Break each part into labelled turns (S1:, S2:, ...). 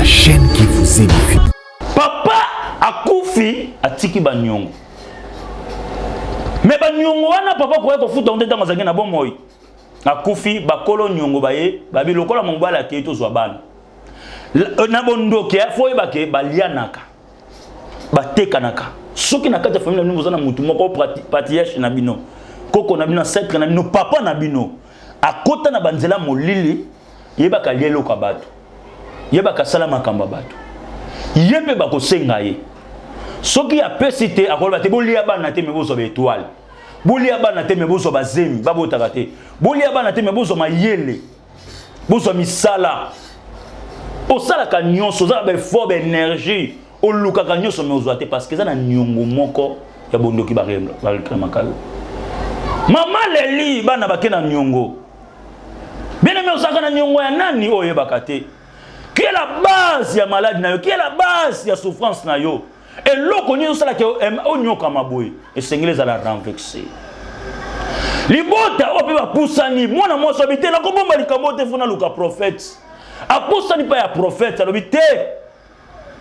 S1: chaîne qui vous édifie.
S2: Papa akufi atiki baniongo. Mais baniongo wana papa koya kofuta ngo te ntango azalaki na bomoi. Akufi bakolo niongo baye babi lokola mobali akei tozwa bana. Euh, na bondoki eh, fo oyeba ke balianaka batekanaka soki na kati ya famille na bino boza na motu moko patriarche na bino koko na bino ancêtre na bino papa na bino akota na banzela molili yebaka alia eloko ya bato yebaka asala makambo ya bato ye mpe bakosenga ye soki apesi te akoloba te bolia bana te me bozwa baetoile bolia bana te me bozwa bazemi babotaka te bolia bana te me bozwa mayele bozwa misala osalaka nyonso oza na baeffort baénergie olukaka nyonso me ozwa te parce que eza na niongo moko ya bondoki bareklamaka yo mama leli bana bake na niongo bien aimé ozalaka na niongo ya nani oyo oyebaka te qui est la base ya maladi na yo qui est la base ya souffrance na yo eloko nini osalaka onyokama boye esengeli ezala renvexe libota oyo mpe bapusani mwana mwasi alobi te nakobomba likambo te fo naluka prophète apusani mpa ya prophète alobi te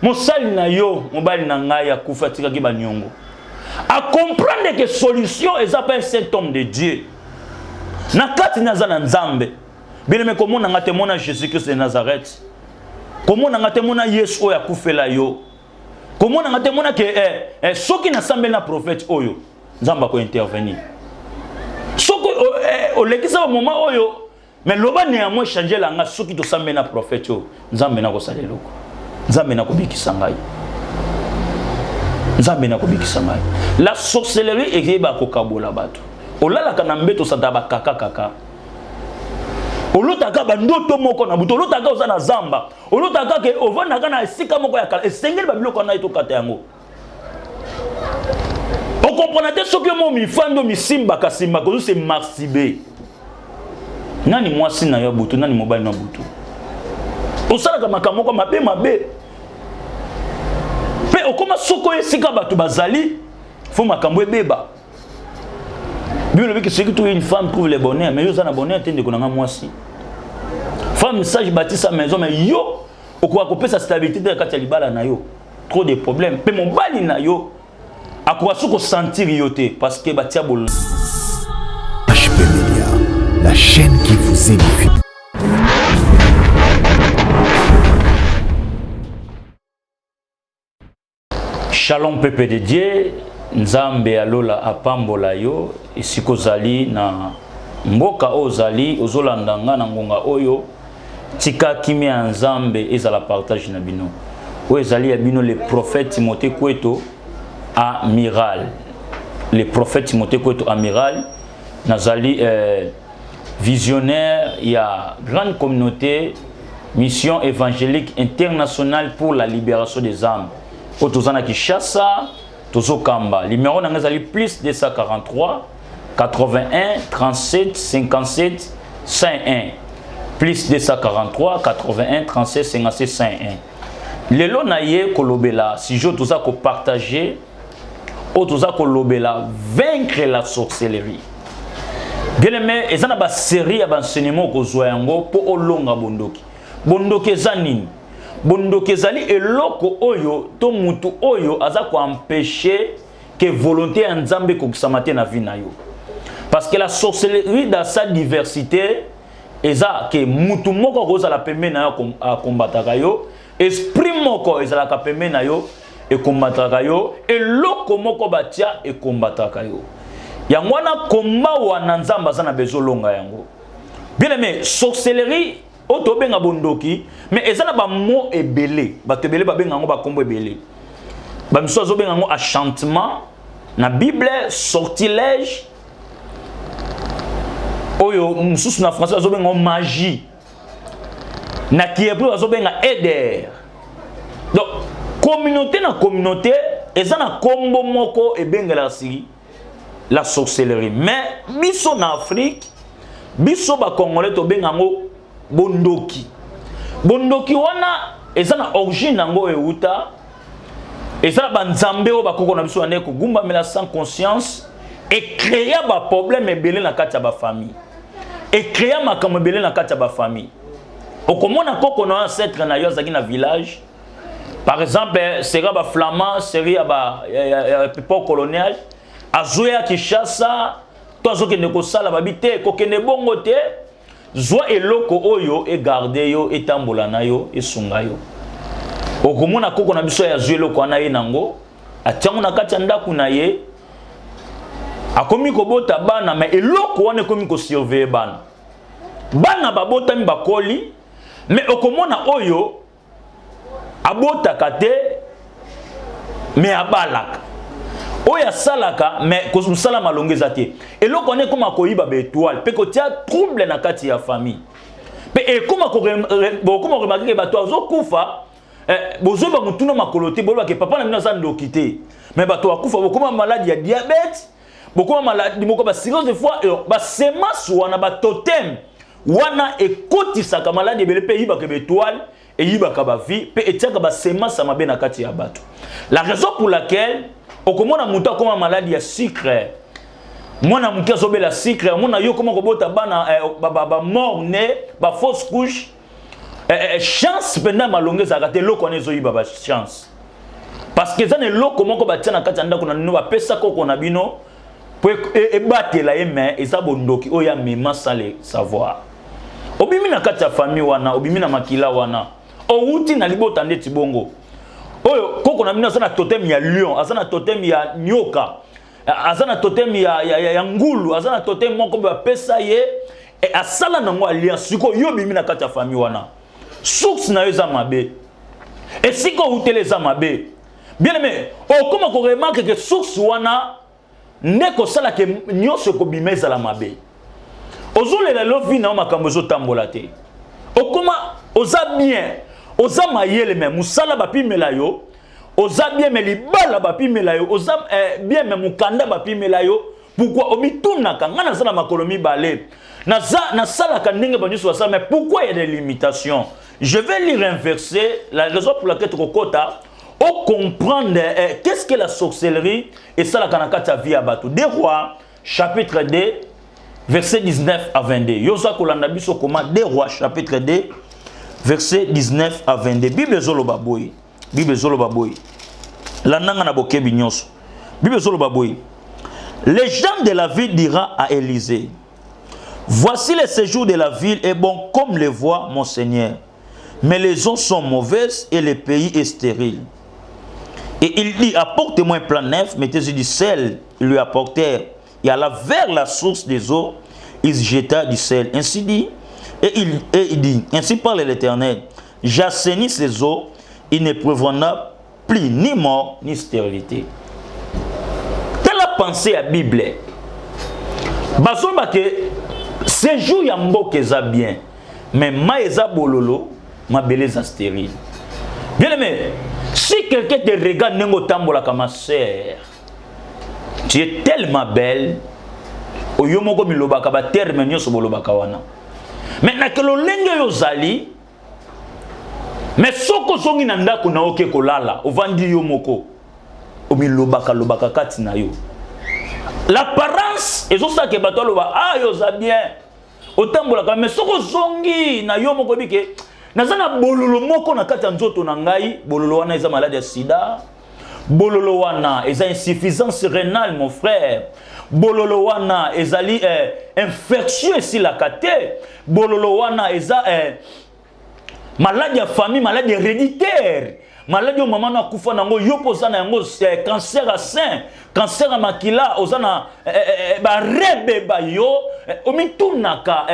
S2: mosali na yo mobali na ngai akufi atikaki baniongo acomprendre ke solution eza pa un saint homme de dieu na kati naza na nzambe bien-aimé komona nga te mona jésus christ de nazareth komona nga te mona yesu oyo akufela yo komona nga te mona ke eh, eh, soki nasambeli na prophète oyo nzambe akointervenir soki eh, olekisa bamoma oyo mais loba néanmoins change la nga soki tosambeli na prophète oyo nzambe nakosala eloko nzambe nakobikisa ngai nzambe nakobikisa ngai la sorcellerie eyeba kokabola bato olalaka na mbeto osantaka bakaka kaka olotaka bandoto moko na butu olotaka oza na zamba olotaka ke ovandaka na esika moko ya kala esengeli babiloko wana etokata yango okomprena te soki yo mo mifandi omisimbaka simbaka ozo se masturbe nani mwasi na yo ya butu nani mobali na butu osalaka makambo moko mabe mabe mpe okoma soko esika bato bazali fo makambo ebeba Bible elobi que celui qui trouve une femme trouve le bonheur, mais yo oza na bonheur te ndeko na nga mwasi. Femme sage bâtit sa maison, mais yo okoka kopesa stabilité te na kati ya libala na yo. Trop de problèmes. Pe mobali na yo akoka soki kosentir yo te parce que batia bol.
S1: HP Media, la chaîne qui vous édifie.
S2: Shalom peuple de Dieu, Nzambe ya lola apambola yo esika ozali na mboka oyo ozali ozolanda nga na ngonga oyo tika kimia ya Nzambe ezala partage na bino oyo ezali ya bino le prophète Timothée Kweto amiral le prophète Timothée Kweto amiral nazali euh, visionnaire ya grande communauté mission évangélique internationale pour la libération des âmes oyo toza na kinshasa tozokamba numero na ngai ezali plus 243 81 37 57 101 plus 243 81 37 57 101 lelo na ye kolobela sujet toza kopartage oyo toza kolobela vaincre la sorcellerie bien aimé eza na baserie ya baenseignement okozwa yango mpo olonga bondoki bondoki eza nini bondoki ezali eloko oyo to mutu oyo aza koempêche ke volonté ya nzambe ekokisama te na vie na yo parce que la sorcellerie dans sa diversité eza ke mutu moko akozala pembeni na yo akombataka yo Esprit moko ezalaka pembeni na yo ekombataka yo, eloko moko batia ekombataka yo. Yango wana komba wana Nzambe aza na besoin olonga yango. Bien aimé, sorcellerie oyo tobenga bondoki, mais eza na ba mots ebele, bato ebele babenga yango ba kombo ebele. Ba misusu azobenga yango enchantement na Bible, sortilège oyo mosusu na français azobenga yango magie. na kihebreu bazobenga eder donc communauté na communauté eza na kombo moko ebengelaka siki la sorcellerie mais biso na afrique biso bacongolais tobenga yango bondoki bondoki wana eza na origine yango euta eza na banzambe oyo bakoko na biso bandeki kogumbamela sans conscience ecrea baproblème ebele na kati ya bafamille ecrea makambo ebele na kati ya bafamille Okomona koko na ancêtre na yo azalaki na village, par exemple sera ba flamand, série ya ba ya époque coloniale, azoya Kinshasa to azokende kosala, babi te kokende bongo te, zwa eloko oyo egarde yo, etambola na yo, esunga yo. Okomona koko na biso azwi eloko wana, ye nango atiango na kati ya ndako na ye, akomi kobota bana, mais eloko wana ekomi kosurveiller bana. Bana babotami, bakoli, mais okomona oyo abotaka te, mais abalaka, oyo asalaka, mais kosala malongo eza te. Eloko wana ekóma koyiba baétoile mpe kotia trouble na kati ya famille, mpe ekóma bokóma koremarquer ke bato azokufa, bozoyeba motuna makolo te, bolobake papa na bino aza ndoki te, mais bato bakufa, bokóma maladi ya diabète, bokóma maladi moko, bacirrhose de foie. Basemence wana, batotem wana ekotisaka maladi ebele mpe eyibaka baétoile, eyibaka bavie mpe etiaka basemence ya mabe na kati ya bato. La raison pour laquelle okomona moto akóma maladi ya sucre, mwana moke azobela sucre, omona yo okóma kobota bana bamort-né, bafausse couche, chance mpenza malongo ezalaka te. Eloko wana ezoyiba bachance parce que eza na eloko moko batia na kati ya ndako na bino, bapesa koko na bino po ebatela ye, mais eza bondoki oyo amema sans le savoir. Obimi na kati ya famille wana, obimi na makila wana, owuti na libota ndeti bongo oyo koko na bino aza na totem ya lion, aza na totem ya nyoka, aza na totem ya ngulu, aza na totem moko bapesa ye, asala nango alliance. Sikoyo yo obimi na kati ya famille wana, source na yo eza mabe, esika owuteli eza mabe. Bien aimé, okóma koremarquer ke source wana nde kosalaka nyonso ekobima ezala mabe. Ozolela lelo, vie na yo makambo ezotambola te. Okóma oza bien, oza mayele, mais mosala bapimela yo, oza bien, mais libala bapimela yo, oza bien, mais mokanda bapimela yo. Pourquoi? Omitunaka: ngai naza na makolo mibale, naza nasalaka ndenge banyonso basala, mais pourquoi il y a des limitations? Je vais lire un verset, la raison pour laquelle tokokota ocomprendre qu'est-ce que la sorcellerie esalaka na kati ya vie ya bato. 2 Rois chapitre 2, verset 19 à 22. Yo oza kolanda biso, koma 2 Rois chapitre 2, verset 19 à 22. Bible ezoloba boye, Bible ezoloba boye, landanga na bokebi nyonso. Bible ezoloba boye: Les gens de la ville dira à Élisée: Voici, le séjour de la ville est bon comme le voit mon Seigneur, mais les eaux sont mauvaises et le pays est stérile. Et il dit: Apportez-moi un plat neuf, mettez-y du sel. Ils lui apportèrent. Et alla vers la source des eaux, il jeta du sel. Ainsi dit, et il dit: Ainsi parle l'Éternel, j'assainis ces eaux, il ne préviendra plus ni mort ni stérilité. Telle pensée à Bible. Bazoloba ke séjour ya mboka eza bien, mais mai eza bololo, mabele eza stérile. Bien aimé, si quelqu'un te regarde ndenge otambolaka, ma sœur, tu es tellement belle, oyo moko milobaka baterme nyonso bolobaka wana, mais na lolenge oyo ozali, mais soki ozongi na ndako na oke kolala, ovandi yo moko, omilobaka lobaka kati na yo. L'apparence ezosalaka bato aloba: ah, yo oza bien, otambolaka, mais soki ozongi na yo moko, oyebi ke naza na bololo moko na kati ya nzoto na ngai. Bololo wana eza maladi ya sida, bololo wana eza insuffisance rénale, mon frère, bololo wana ezali infection esilaka te, bololo wana eza maladi ya famille, maladi héréditaire, maladi oyo mama no akufa nango, yo mpo oza na yango, cancer ya sein, cancer ya makila, oza na barebeba yo, omitunaka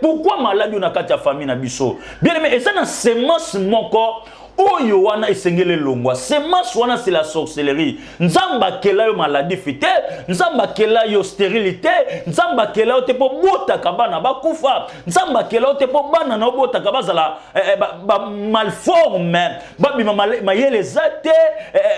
S2: pourquoi maladi oyo na kati ya famille na biso. Bien aimé, eza na semence moko oyo wana esengeli elongwa. Semence wana, c'est la sorcellerie. Nzambe akela yo maladif te, Nzambe akela yo stérilité, Nzambe akela yo te mpo botaka bana bakufa, Nzambe akela yo te mpo bana na yo botaka bazala ba malforme, babima mayele eza te.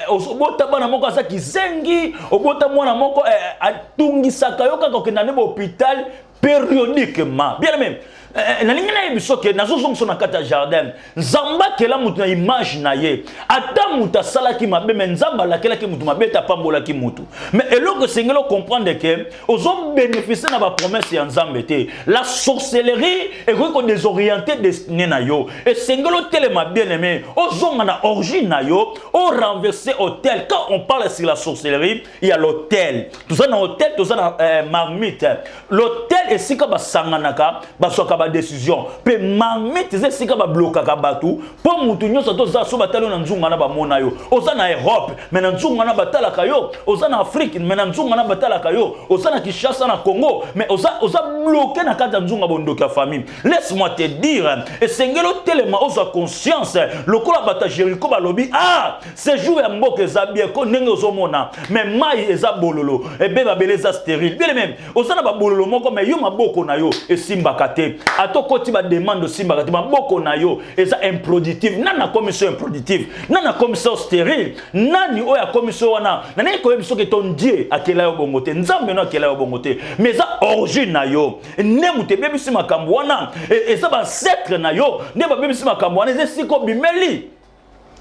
S2: Obota bana moko aza kizengi, obota mwana moko atungisaka yo kaka, okenda nde bahôpital périodiquement. Bien aimé, Eh, eh, nalingi nayebi soki nazozongisa na kati ya jardin. Nzambe akela moto na image na ye. Ata moto asalaki mabe, mais Nzambe alakelaki moto mabe te, apambolaki moto. Mais eloko esengeli ocomprendre ke ozobénéficie na bapromesse ya Nzambe te. La sorcellerie ekoki kodésorienter destinée na yo. Esengeli otelema, bien aimé, ozonga na origine na yo, orenverser autel. Quand on parle sur la sorcellerie, il y a l'autel. Toza na autel, toza na marmite. L'autel, esika basanganaka, bazwaka badécision, mpe marmite eza esika bablokaka bato, mpo mutu nyonso toza so batali yo na nzunga na bamona yo. Oza na Europe, mais na nzunga na batalaka yo. Oza na Afrique, mais na nzunga na batalaka yo. Oza na Kinshasa, na Congo, mais oza bloqué na kati ya nzunga bondoki ya famille. Laisse-moi te dire, esengeli otelema, ozwa conscience lokola bato ya Jericho. Balobi: "Ah, séjour ya mboka eza bien ko ndenge ozomona, mais mai eza bololo, ebe babele eza stérile." Bien aimé, oza na babololo moko, mais yo maboko na yo esimbaka te. Ata okoti bademande, osimbaka te. Maboko na yo eza improductive. Nani akomi so improductive? Nani akomi so stérile? Nani oyo akomi so wana? Na ndenge koyebi soki ton Dieu akela yo bongo te, Nzambe no akela yo bongo te, mais eza origine na yo nde moto ebebisi makambo wana. Eza baancêtre na yo nde babebisi makambo wana. Eza esika obimeli,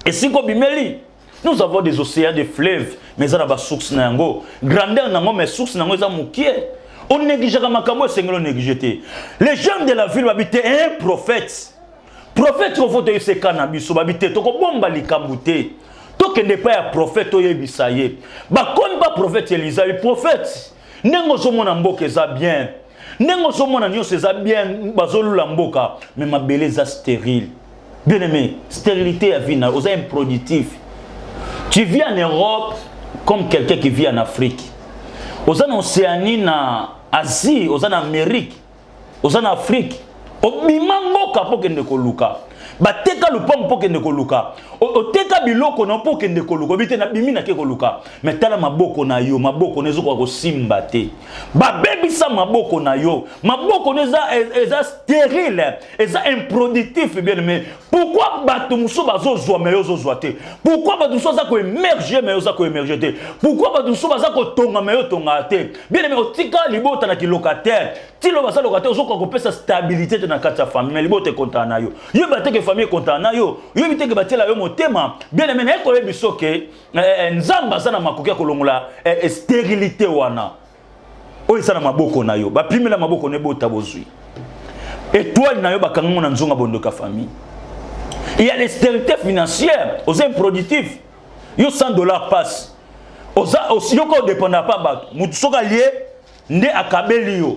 S2: esika obimeli. Nous avons des océans, des fleuves, mais eza na basource na yango, grandeur na yango, mais source na yango eza mokie. Onégligeaka makambo esengeli onéglige te. Les gens de la ville babi te, un prophète, prophète ofo toyebisa na biso. Babi te, tokobomba likambo te, tokende epai ya prophète, oyebisa ye. Bakomi ba prophète Eliza. Prophète, ndenge ozomona mboka eza bien, ndenge ozomona nyonso eza bien, bazolula mboka, mais mabele eza stérile. Bien aimé, stérilité ya vie na oza improductif. Tu vis en Europe comme quelqu'un qui vit en Afrique. Oza na Océanie, na Asie, oza na Amérique, oza na Afrique. Obima mboka mpo okende koluka. Bateka lupango mpo okende koluka. Oteka biloko na mpo okende koluka. Obi te, nabimi, nake koluka. Mais tala maboko na yo, maboko na ezokoka kosimba te. Babebisa maboko na yo, maboko na eza stérile, eza improductif. Bien aimé, pourquoi bato mosusu bazozwa, mais yo ozozwa te? Pourquoi bato mosusu baza koémerge, mais yo oza koémerge te? Pourquoi bato mosusu baza kotonga, mais yo otongaka te? Bien aimé, otika libota na kilocataire. Tilo baza locataire, ozokoka kopesa stabilité te na kati ya famille, mais libota ekontaka na yo. Yoyeba te ke famille ekontaka na yo. Yoyebi te ke batiela yo motema. Bien aimé, naye koyebi soke Nzambe aza na makoki ya kolongola stérilité wana oyo eza na maboko na yo. Bapimela maboko na ebota bozwi. Étoile na yo bakangango na nzonga bondoka famille. Il y a les stérilité financière. Oza improductif. Yo 100 $ passe, oza yoka odépendaka pa bato. Motu soki alie nde akabeli yo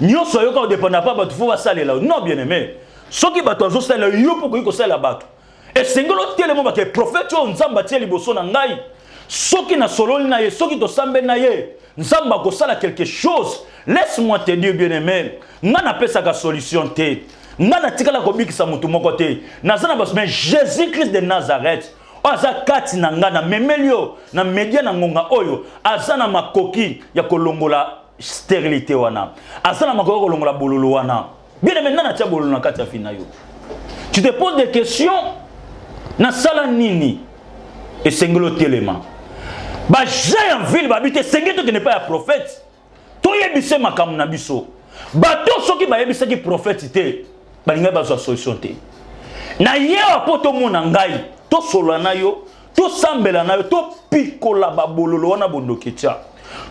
S2: nyonso. Ayoka odépendaka pa bato, fo basalela yo. Non, bien aimé, soki bato azosalela yo, mpo koki kosalela bato, esengeli otelema bake prophète oyo Nzambe atie liboso na ngai. Soki nasololi na ye, soki tosambeli na ye, Nzambe akosala quelque chose. Laisse-moi te dire, bien aimé, ngai napesaka solution te. Ngai natikala kobikisa motu moko te. Naza na baso, mais Jésus Christ de Nazareth oyo aza kati na ngai, namemeli yo na media na ngonga oyo, aza na makoki ya kolongola stérilité wana, aza na makoki ya kolongola bololo wana. Bien aimé, nani atia bololo na kati ya vie na yo? Tu te poses des questions: nasala nini? Esengeli otelema. Bagens ya ville babi te, esengeli tokende epai ya prophète, toyebise makambo na biso. Bato soki bayebisaki prophète te, balingaki bazwa solution te. Na ye awa mpo tomona ngai, tosolola na yo, tosambela na yo, topikola babololo wana bondoki etia,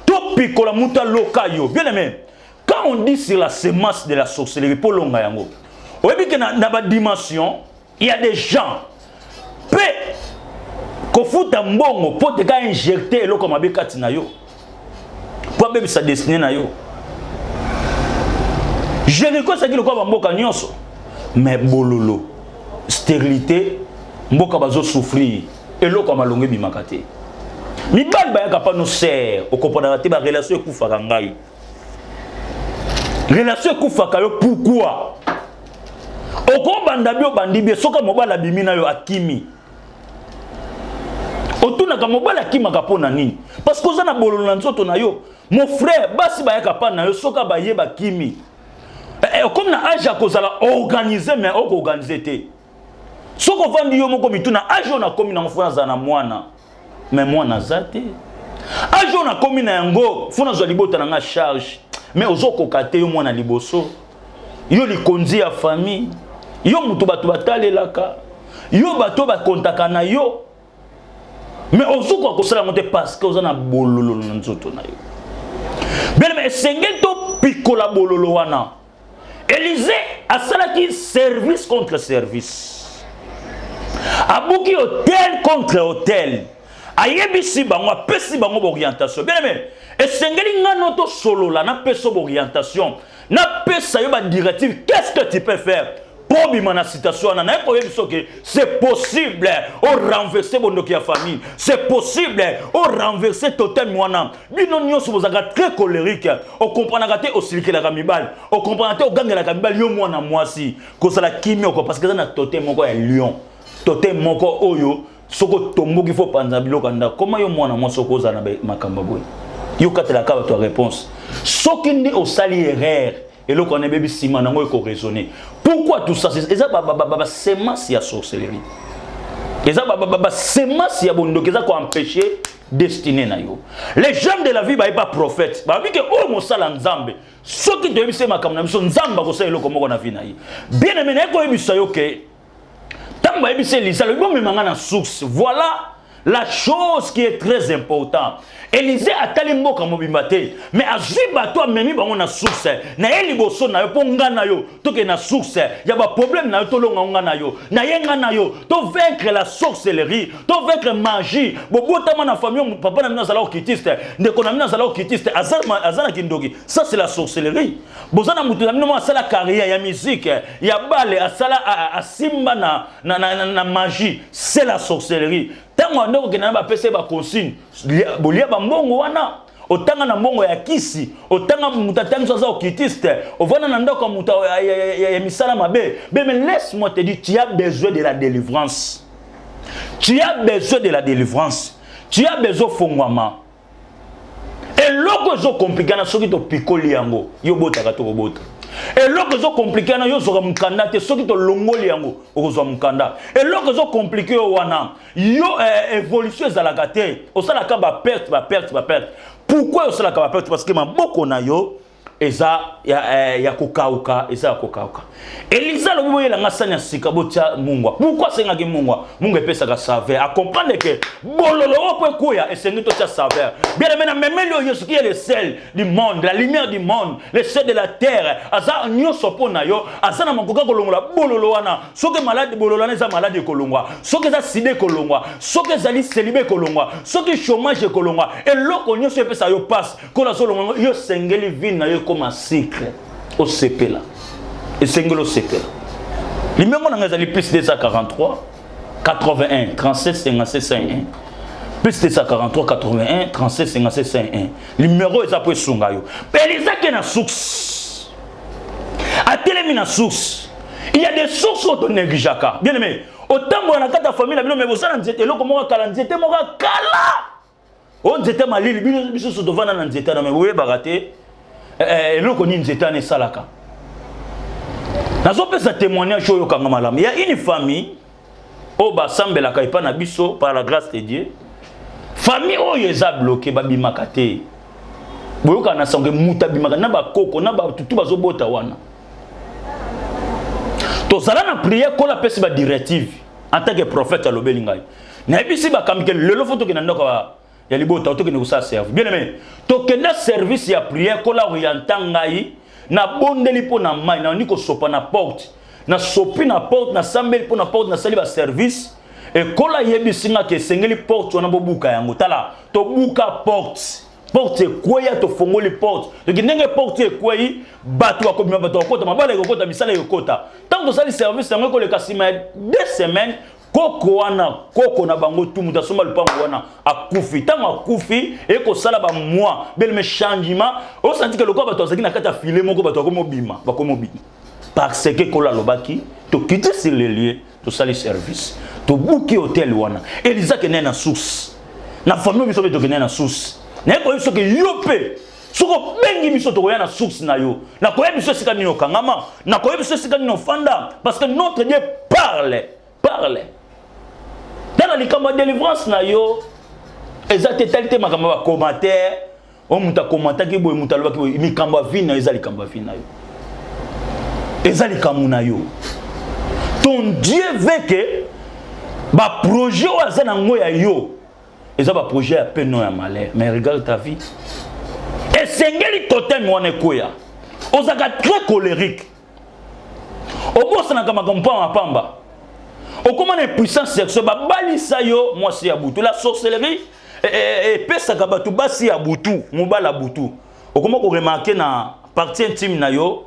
S2: topikola moto aloka yo. Bien aimé, quand on dit sur la semence de la sorcellerie, mpo longa yango, oyebi ke na badimension, il y a des gens mpe kofuta mbongo mpo te ka injecte eloko mabe kati na yo mpo abebisa destinée na yo. Jericho ezalaki lokola bamboka nyonso, mais bololo, stérilité, mboka bazosouffrir, eloko ya malongo ebimaka te. Mibali bayaka mpa no ser, okomponaka te, barelation ekufaka. Ngai relation ekufaka yo. Pourquoi? Okobanda bi, obandi bie, soki mobali abimi na yo, akimi. Otunaka mobali akimaka mpo na nini? Parce que oza na bololo na nzoto na yo. Mon frère, basi bayaka mpa na yo, soki baye, bakimi. Okomi na age ya kozala organisé, mais okoorganiser te. Soki ovandi yo moko, mituna: age oyo nakomi nango, fo nazala na mwana, mais mwana aza te. Age oyo nakomi na yango, fo nazwa libota na nga charge, mais ozokoka te. Yo mwana liboso, Yo likonzi ya famille, yo moto bato batalelaka, yo bato bakontaka na yo. Mais ozokoka kosala yango te parce que oza na bololo na nzoto na yo. Bien aimé, esengeli topikola bololo wana. Élisée asalaki service contre service. Abuki hôtel contre hôtel. Ayebisi bango, apesi bango orientation. Bien aimé, esengeli ngano tosolola napesa orientation. Napesa yo ba directive, qu'est-ce que tu peux faire? Po bima na situation wana, naye koyebi soki c'est possible o renverser bondoki ya famille, c'est possible o renverser totem wana. Bino nyonso bozalaka très colérique, okomprenaka te, osilikelaka mibali, okomprenaka te, ogangelaka mibali. Yo mwana mwasi, kozala kimia oko, parce que eza na totem moko ya lion, totem moko oyo soki otomboki fo panza biloko ya ndako. Koma yo mwana mwasi, okozala na makambo boye, yo katelaka bato ya réponse. Soki nde osali erreur, eloko wana ebebi, nsima nango ekoraisonner. Pourquoi tout ça? Eza basemence ya sorcellerie, eza basemence ya bondoki, eza koempêcher destinée na yo. Les gens de la vie bayeba prophète, bayebi ke oyo mosala Nzambe, soki toyebisi ye makambo na biso, Nzambe akosala eloko moko na vie na ye. Bien aimé, naye koyebisa yo ke ntango bayebisi Elisa, alobi: "Bomema nga na source." Voilà la chose qui est très important. Élisée atali mboka mobimba te, mais azwi bato, amemi bango na source na ye. Liboso na yo, mpo nga na yo tokende na source ya baproblème na yo, tolonga nga na yo, na ye nga na yo, tovaincre la sorcellerie, tovaincre magie. Bobotama na famille, papa na bino azala occultiste, ndeko na bino azala occultiste, aza na kindoki, ça c'est la sorcellerie. Boza na moto na bino mo asala carrière ya musique, ya bale, asala asimba na magie, c'est la sorcellerie. Ntango ande kokende na bapesa ye baconsigne, bolia bambongo wana, otanga na mbongo ya kisi, otanga moto atangi so aza occultiste, ovanda na ndako ya moto ya misala mabe. Mais laisse-moi te dire, tu as besoin de la délivrance, tu as besoin de la délivrance, tu as besoin fongwama. Eloko ezokomplike na, soki topikoli yango, yo botaka to kobota. Eloko ezokomplike wana, yo ozwaka mokanda te, soki tolongoli yango, okozwa mokanda. Eloko ezokomplike yo wana, yo évolution ezalaka te, osalaka baperte, baperte, baperte. Pourquoi osalaka baperte? Parce que maboko na yo eza ya kokauka, eza ya kokauka. Eliza alobi: "Boyelanga sani ya sika, botia mungwa." Pourquoi asengaki mungwa? Mungwa epesaka saveur. Acomprendre ke bololo oyo mpo ekoya, esengi totia saveur. Bien aimé, na memeli oyo Yesu qui est le sel du monde, la lumière du monde, le sel de la terre, aza nyonso mpo na yo. Aza na makoki kolongola bololo wana. Soki maladi, bololo wana eza maladi, ekolongwa. Soki eza sida, ekolongwa. Soki ezali célibat, ekolongwa. Soki chômage, ekolongwa. Eloko nyonso epesa yo passe kola, azolongwa. Yo osengeli vie na yo ekoma sucre, osepela, esengeli osepela. Numéro na ngai ezali plus 243 81 37 57 51, plus 243 81 37 57 51. Numéro eza mpo esunga yo. Mpe elizaki na source, atelemi na source. Il y a des sources oyo tonégligeaka. Bien aimé, otambola na kati ya famille na bino, me bosala nzete, eloko moko kala, nzete moko kala, oyo nzete malili. Bino bisusu tovanda na nzete wana, me boyebaka te eloko nini nzete wana esalaka. Nazopesa témoignage oyo, okanga malamu. Ya une famille oyo basambelaka epai na biso, par la grâce de Dieu. Famille oyo eza bloqué, babimaka te. Boyokaka na sango, moto abimaka na bakoko na batutu bazobota wana. Tozala na prière, kola apesi badirective en tant que prophète. Alobeli ngai, nayebisi bakambi ke lelo fo tokende ndako ya libota, tokende kosala service. Bien aimé, tokende service ya prière, kola orienta ngai, nabondeli mpo na mai, nandi kosopa na porte, nasopi na porte, nasambeli mpo na porte, nasali baservice. Ekola ayebisi nga ke esengeli porte wana bobuka yango. Tala, tobuka porte, porte ekweya, tofongoli porte. Toki ndenge porte ekwei, bato bakobima, bato bakota, mabala ekokota, misala ekokota. Ntango tosali service yango, ekoleka nsima ya 2 semaines, koko wana, koko na bango tu, moto asomba lupango wana, akufi. Ntango akufi, ekosala bamois beleme, changement osanti ke lokola bato bazalaki na kati ya file moko, bato bakomi obima, bakomi obima, parce que kolo alobaki. Tokiti sur le lieu, tosali service, tobuki autel wana. Eliza akende na source na famille. Biso mpe tokende na source. Naye koyebi soki yo mpe, soki obengi biso, tokoya na source na yo. Nakoyebi biso esika nini okangama, nakoyebi biso esika nini ofanda, parce que notre Dieu parle, parle. Tala, likambo ya délivrance na yo eza te, etali te makambo ya bacommentaire oyo moto akommentaki boye, moto alobaki boye. Likambo ya vie na yo eza likambo ya vie na yo. Eza likambo na yo. Ton Dieu veut que ba projet oyo aza nango ya yo eza ba projet ya paix non ya malheur. Mais regarde ta vie. Esengeli totem wana ekweya. Ozalaka très colérique. Obosanaka makambo pamba pamba. Okoma na impuissance sexuelle, babalisa yo mwasi ya butu. La sorcellerie epesaka bato basi ya butu, mobali ya butu. Okoma ko remarquer na partie intime na yo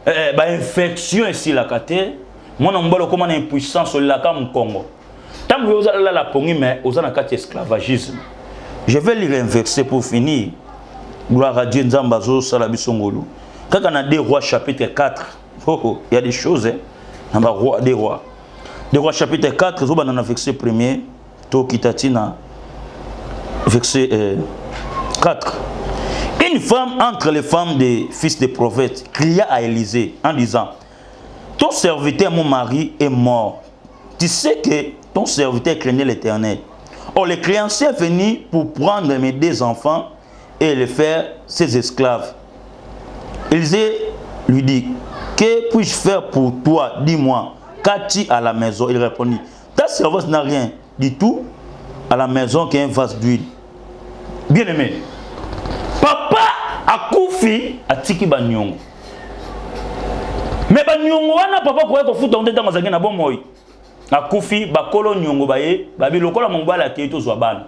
S2: ba infection esilaka te. Mwana mobali okoma na impuissance, olelaka mokongo. Ntango yo ozalala pongi, mais oza na kati ya esclavagisme. Je vais lire un verset pour finir. Gloire à Dieu, Nzambe azosala biso ngolu. Kaka na 2 Rois chapitre 4. Oh, oh, il y a des choses, hein. Na ba roi, 2 Rois. 2 Rois chapitre 4, ezobanda na verset premier, tokita ti na verset 4. Une femme entre les femmes des fils des prophètes cria à Élisée en disant: ton serviteur, mon mari, est mort. Tu sais que ton serviteur craignait l'Éternel. Or, le créancier est venu pour prendre mes deux enfants et les faire ses esclaves. Élisée lui dit: que puis-je faire pour toi? Dis-moi, qu'as-tu à la maison? Il répondit: ta servante n'a rien du tout à la maison qu'un vase d'huile. Bien-aimé, papa akufi atiki banyongo. Mais banyongo wana papa koya kofuta nde ntango azalaki na bomoi. Akufi, bakolo nyongo baye, babi lokola mobali akei tozwa bana.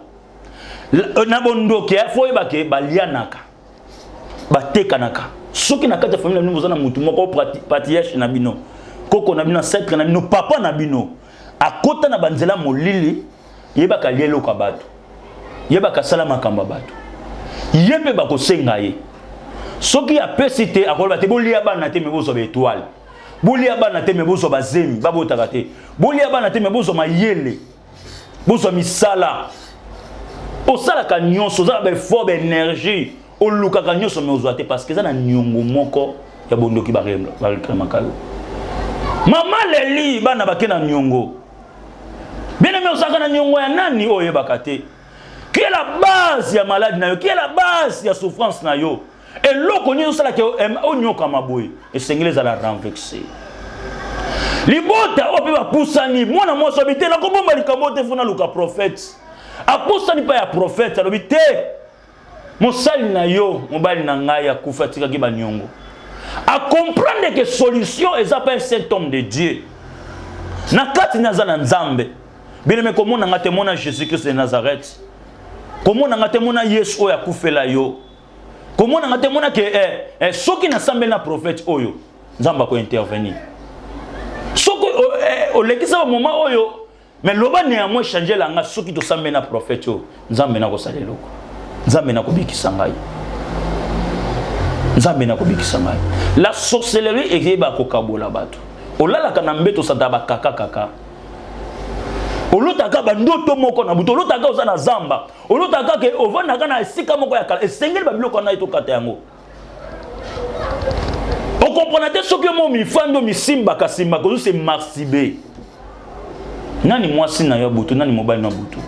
S2: Na bondoki fo oyeba ke balianaka, batekanaka. Soki na kati ya famille na bino boza na mutu moko patriarche na bino, koko na bino, ancêtre na bino, papa na bino akota na banzela molili, yebaka lia eloko ya bato, yebaka asala makambo ya bato, ye mpe bakosenga ye. Soki apesi te, akoloba te bolia bana te, me bozwa baetoile, bolia bana te, me bozwa bazemi babotaka te, bolia bana te, me bozwa mayele, bozwa misala. Osalaka nyonso, oza na baeffort, baénergie, olukaka nyonso, me ozwa te, parce que eza na niongo moko ya bondoki bareklamaka yo. Mama leli, bana bake na niongo. Bien aimé, ozalaka na niongo ya nani oyo oyebaka te? Qui est la base ya maladie na yo? Qui est la base ya souffrance na yo? Eloko nyonso osalaka onyokama boye, esengeli ezala renversé. Libota oyo mpe bapusani, mwana mwasi alobi te, nakobomba likambo te, fo naluka prophète. Apusani mpa ya prophète, alobi te, mosali na yo, mobali na ngai akufi, atikaki baniongo. Acomprendre que solution eza pa un saint homme de Dieu. Na kati naza na Nzambe. Bien-aimé, komona nga te, mona Jésus Christ de Nazareth. Komona nga te, mona Yesu oyo akufela yo. Komona nga te, mona ke soki nasambeli na prophète oyo, Nzambe akointervenir. Soki olekisa bamoment oyo, mais loba néanmoins change langa, soki tosambeli na prophète oyo, Nzambe nakosala eloko, Nzambe nakobikisa ngai, Nzambe nakobikisa ngai. La sorcellerie eyeba kokabola bato. Olalaka na mbeto, osantaka bakaka kaka, olotaka bandoto moko na butu, olotaka oza na zamba, olotaka ke ovandaka na esika moko ya kala. Esengeli babiloko wana etokata yango. Okomprena te soki yo mo mifandi omisimbaka simbaka, ozo se masturber. Nani mwasi na yo butu? Nani mobali na butu?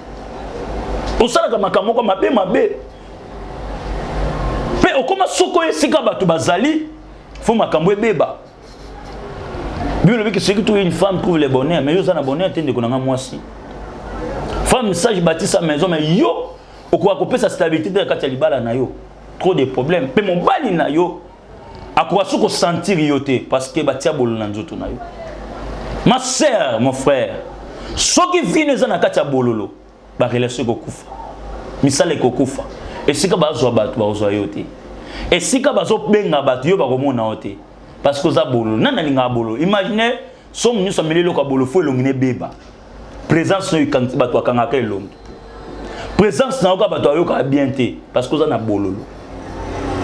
S2: Osalaka makambo moko mabe mabe mpe okóma soko esika bato bazali fo makambo ebeba. Bible elobi que celui qui trouve une femme trouve le bonheur, mais yo oza na bonheur te. Ndeko na nga mwasi, femme sage bâtit sa maison, mais yo okoka kopesa stabilité te na kati ya libala na yo. Trop de problème. Mpe mobali na yo akoka so kosentir yo te, parce que batia bololo na nzoto na yo. Ma sœur, mon frère, soki vino eza na kati ya bololo, barelation ekokufa, misala ekokufa. Esika bazwa bato, bakozwa yo te. Esika bazobenga bato, yo bakomona yo te, parce que oza bololo. Nani alingaka bololo? Imagine somo nyonso ameli eloko ya bololo, fo elongi nebeba. Présence na yo, bato bakangaka elongi. Présence na yo kaka, bato bayokaka bien te, parce que oza na bololo.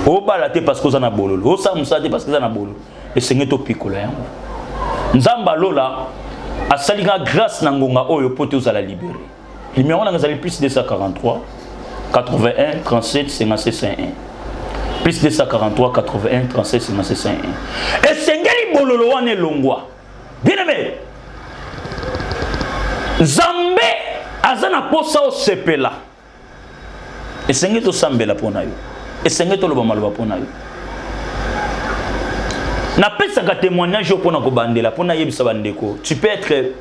S2: Obala te parce que oza na bololo, osala mosala te parce que eza na bololo. Esengeli topikola yango. Nzambe alola asali nga grâce na ngonga oyo mpo te ozala libéré. Numéro nanga ezali plus 243 81 37 57 1, plus 243 81 37 57 1. Esengeli bololo wana elongwa. Bien aimé, Nzambe aza na posa osepela. Esengeli tosambela mpo na yo, esengeli toloba maloba mpo na yo. Napesaka témoignage oyo mpona kobandela, mpona yebisa bandeko: tu peux être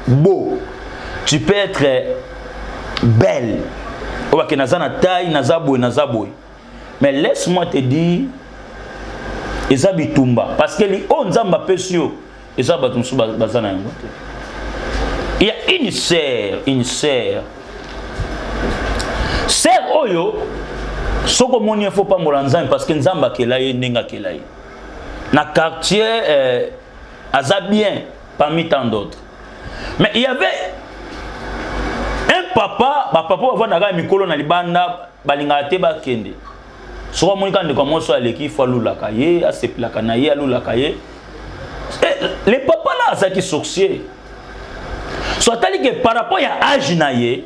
S2: beau, tu peux être belle, oyo bake naza na taille, naza boye, naza boye, mais laisse-moi te dire, eza bitumba, parce que oyo Nzambe apesi yo, eza bato mosusu baza na yango te. Il y a une sœur, une sœur, sœur oyo soki omoni ye, faut pambola Nzambe, parce que Nzambe akela ye ndenge akela ye na quartier, aza bien parmi tant d'autres. Mais il y avait un papa, bapapa bavandaka ya mikolo na libanda, balingaka te bakende. Soki amoni kaka ndeko ya mwasi oyo aleki, faut alulaka ye, asepelaka na ye, alulaka ye. Le papa là azalaki sorcier. So atali ke par rapport ya age na ye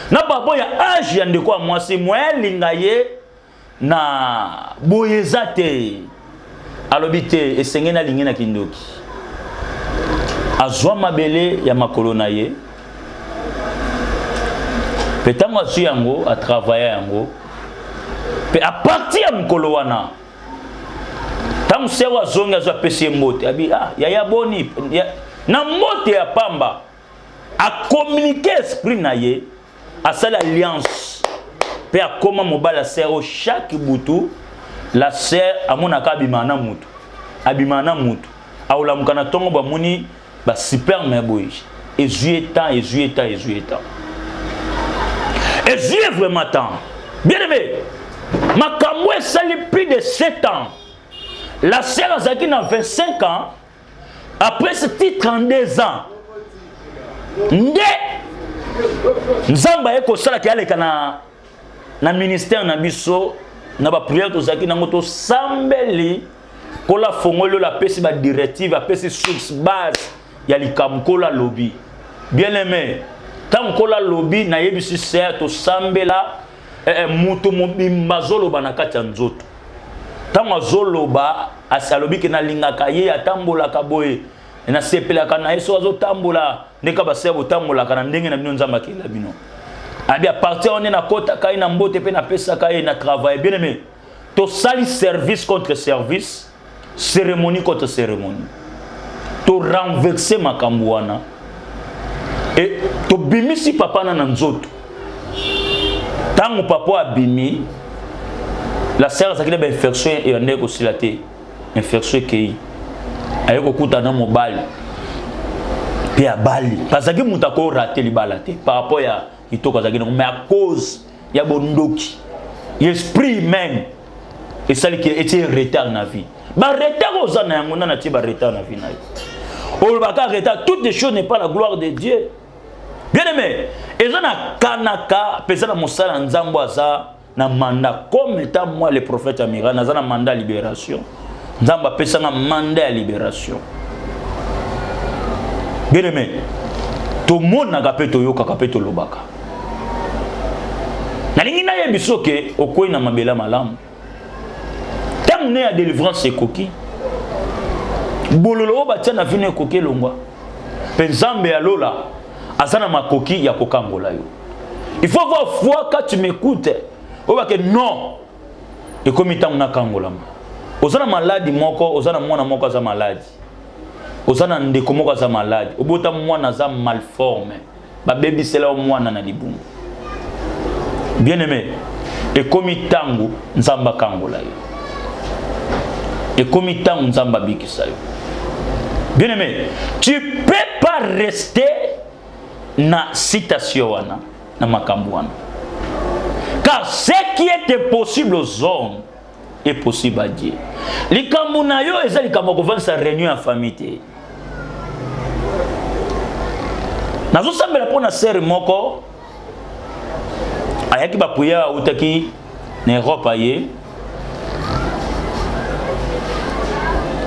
S2: na par rapport ya age ya ndeko ya mwasi, moye alinga ye na boye eza te. Alobi te, esengeli alingi na kindoki. Azwa mabele ya makolo na ye, mpe ntango azwi yango, atravaille yango, mpe à partir ya mokolo wana, ntango sœur azongi, azwi, apesi ye mbote, abi: "Ah yaya, boni?" Ya, na mbote ya pamba, acommuniquer esprit na ye, asali alliance, mpe akóma mobali ya sœur oyo. Chaque butu, la sœur amonaka abimaka na mutu, abimaka na mutu, aolamuka na ntongo, bamoni basperme boye. Ezwi ye temps, ezwi ye temps, ezwi ye temps, ezwi ye vraiment temps. Bien aimé, makambo esali plus de 7 ans. La sœur azalaki na 25 ans, après c'était 32 ans nde Nzambe aye kosalaka aleka na ministère na biso, na baprière tozalaki nango, tosambeli. Nkolo afongoli oyo, apesi badirective, apesi source, base ya likambo. Nkolo alobi. Bien aimé, ntango Nkolo alobi, nayebisi sœur, tosambela, moto mobimba azoloba na kati ya nzoto. Ntango azoloba, alobi ke nalingaka ye, atambolaka boye, nasepelaka na ye, so azotambola ndenge basœur botambolaka na ndenge na bino, Nzambe akela bino. Abi à partir wana nakɔtaka ye na mbote mpe napesaka ye na travail. Bien aimé, tosali service contre service, cérémonie contre cérémonie, torenverse makambo wana e tobimisi papa na nzoto. Ntango papa abimi, la sœur azalaki na bainfection eyandeki kosila te. Infection ekei, aye kokutana na mobali mpe abali. Azalaki moto akorater libala te par rapport ya kitoko azalaki nango, mais à cause ya bondoki, esprit humaine esaliki etie retard na vie. Baretard oza na yango, nana tie baretard na vie na yo, olobaka retard. Toutes les choses n'est pas la gloire de Dieu. Bien aimé, eza na kanaka mpenza na mosala ya Nzambe, aza na mandat. Comme étant moi, le prophète amiral, naza na mandat ya libération. Nzambe apesanga mandat ya libération. Bien aimé, tomonaka mpe toyokaka mpe tolobaka. Nalingi nayebi soki okwei na mabele malamu, ntango ne ya délivrance ekoki, bololo oyo batia na vino ekoki elongwa, mpe Nzambe ya lola aza na makoki ya kokangola yo. Il faut avoir foi quand tu m'écoutes. Oyebake non, ekomi ntango nakangolama. Oza na maladi moko, oza na mwana moko aza maladi, oza na ndeko moko aza maladi, obota mwana aza malforme, babebisela yo mwana na libumu. Bien aimé, ekomi ntango Nzambe akangola yo, ekomi ntango Nzambe abikisa yo. Bien aimé, tu peux pas rester na citation wana, na makambo wana, car ce qui est impossible aux hommes est possible à Dieu. Likambo na yo eza likambo ya kovandisa réunion ya famille te. Nazosambela mpo na sœur moko ayaki baprière, autaki na Europe, aye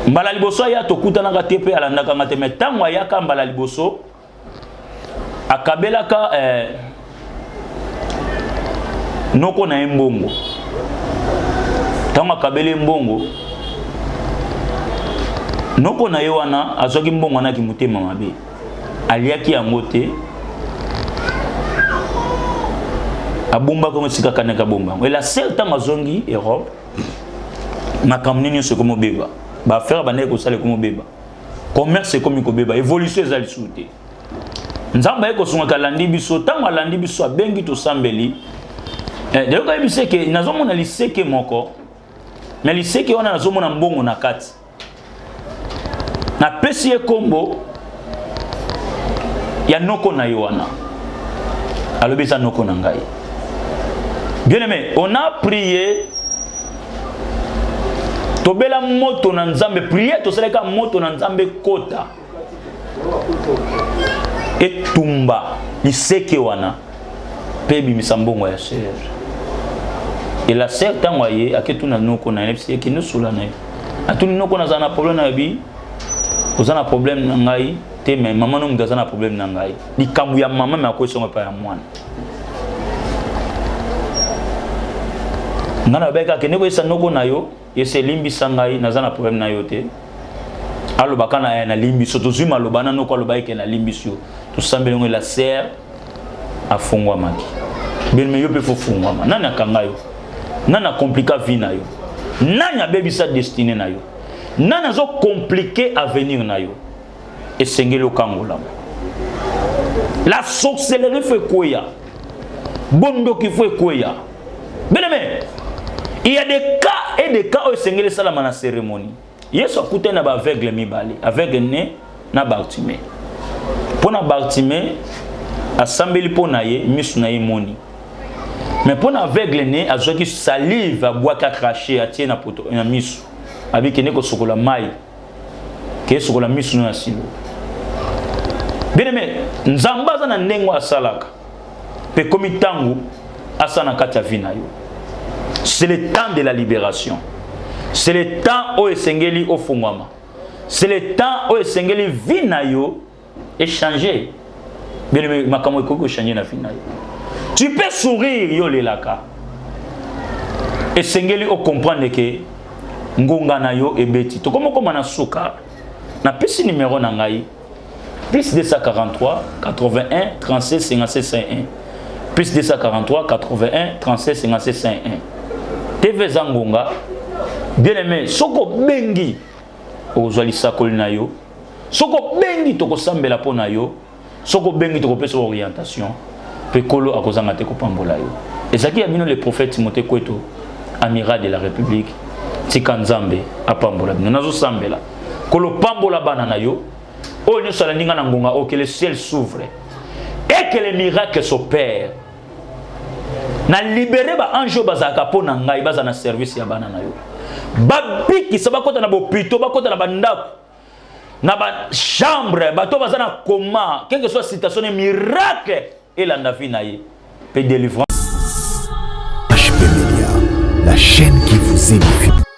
S2: mbala liboso. Aya, tokutanaka te mpe alandaka nga te, mais ntango ayaka mbala liboso, akabelaka noko na ye mbongo. Ntango akabeli mbongo, noko na ye wana azwaki mbongo anaki motema mabe, aliaki yango te, abombaki yango esika akanaki abomba yango. Ela sel, ntango azongi Europe, makambo nini nyonso ekomobeba. Baaffaire bandaki kosala ekomi obeba, commerce ekomi kobeba, évolution eza lisusu te. Nzambe aye kosungaka, alandi biso. Ntango alandi biso, abengi, tosambeli. Dayoka yebi seke nazomona liseke moko na liseke wana, nazomona mbongo na kati. Napesi ye nkombo ya noko na ye wana, alobi eza noko na ngai. Bien aimé, on a prié, tobela moto na Nzambe, prière tosalaka, moto na Nzambe kota etumba liseke wana mpe ebimisa mbongo ya sœur. Et la sœur, ntango aye, aketuna noko na ye, yebisi ekende osula na ye. Atuni noko: "Nazala na problème na yebi, oza na problème na ngai te, mais mama no moto aza na problème na ngai." Likambo ya mama me akoyesongo epai ya mwana. Ngai na babaki: "Akende koyesa noko na yo, yesa elimbisa ngai, naza na problème na yo te." Alobaka na ye: "Nalimbisi yo." Tozwi maloba na noko, aloba eke nalimbisi yo, tosambeli yango. La sœur afungwamaki. Bien-aimé, yo mpe fo fungwama. Nani akanga yo? Nani acompliquer vie na yo? Nani abebisa destinée na yo? Nani azocompliquer avenir na yo? Esengeli okangolama. La sorcellerie fo ekweya, bondoki fo ekweya. Bien-aimé, il y a des cas et des cas oyo esengeli esalama na cérémonie. Yesu akutani na baaveugle mibale, aveugle né na Bartimée. Mpo na Bartimée, asambeli mpo na ye, miso na ye emoni. Mais mpo na aveugle né, azwaki salive, abwaki, acracher, atie na poto na miso, abi: "Kende kosokola mai, ke sokola miso no ya Silo." Bien aimé, Nzambe aza na ndenge oyo asalaka, mpe komi ntango asala na kati ya vie na yo. C'est le temps de la libération, c'est le temps oyo esengeli ofungwama, c'est le temps oyo esengeli vie na yo echanger. Bien aimé, makambo ekoki kochanger na vie na yo. Tu peux sourire, yo olelaka. Esengeli ocomprendre ke ngonga na yo ebeti. Tokomi okóma na suka. Napesi numero na ngai: plus 243 81 37 57 51, plus 243 81 37 57 51. TV eza ngonga. Bien aimé, soki obengi, okozwa lisakoli na yo. Soki obengi, tokosambela mpo na yo. Soki obengi, tokopesa orientation, mpe Nkolo akozanga te kopambola yo. Ezalaki ya bino le prophète Timothée Kweto, amiral de la République. Tika Nzambe apambola bino. Nazosambela, Nkolo, pambola bana na yo oyo nyonso alandi nga na ngonga oyo. Que le ciel s'ouvre et que les miracles s'opèrent. Na libérer baange oyo bazalaka mpo na ngai, baza na service ya bana na yo, babikisa, bakɔta na bopito, bakɔta na bandako, na bachambre, bato baza na coma, quelle que soit situation, miracle elanda vie na ye mpe délivrance.
S1: HP Media, la chaîne qui vous édifie.